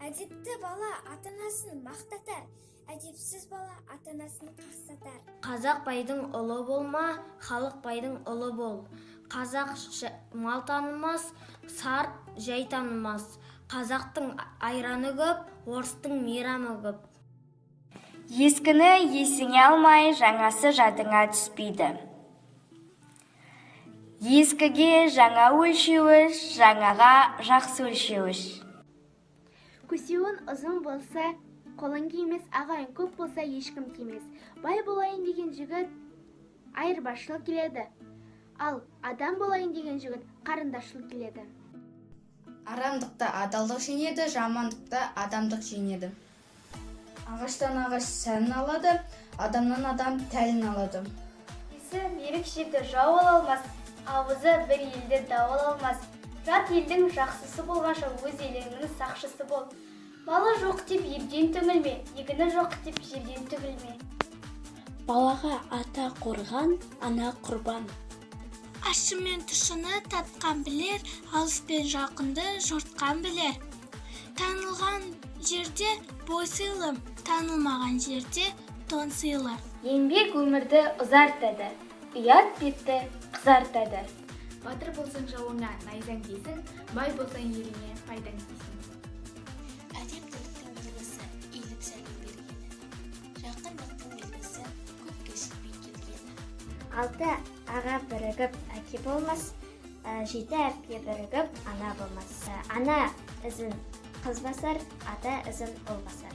Әдепті бала ата-анасын мақтатар, әдепсіз бала ата-анасын қақсатар. Қазақ байдың ұлы болма, халық байдың ұлы бол. Қазақ мал танымас, сарт жай танымас. Қазақтың айраны көп, орыстың мейрамы көп. Ескіні есіңе алмай, жаңасы жадыңа түспейді. Ескіге жаңа өлшеуіш, жаңаға жақсы өлшеуіш. Көсеуің ұзын болса, қолың кимес, ағайын көп болса, ешкім тимес. Бай болайын деген жігіт айырбасшыл келеді, ал адам болайын деген жігіт қарындасшыл келеді. Арамдықты адалдық жеңеді, жамандықты адамдық жеңеді. Ағаштан ағаш сәнін алады, адамнан адам тәлін алады. Есі берік жерді жау ала алмас, ауызы бір елді дау ала алмас. Жат елдің жақсысы болғанша, өз еліңнің сақшысы бол. Малы жоқ деп елден түңілме, егіні жоқ деп жерден түңілме. Балаға ата қорған, ана құрбан. Ащы мен тұщыны татқан білер, алыс пен жақынды жортқан білер. Танылған жерде бой сыйлы, танылмаған жерде тон сыйлы. Еңбек өмірді ұзартады, ұят бетті қызартады. Батыр болсаң, жауыңа найзаң тисін, бай болсаң, еліңе пайдаң тисін. Әдептіліктің белгісі – иіліп сәлем бергені. Жақындықтың белгісі – көп кешікпей келгені. Алты аға бірігіп әке болмас, жеті әпке бірігіп ана болмас. Ана ізін қыз басар, ата ізін ұл басар.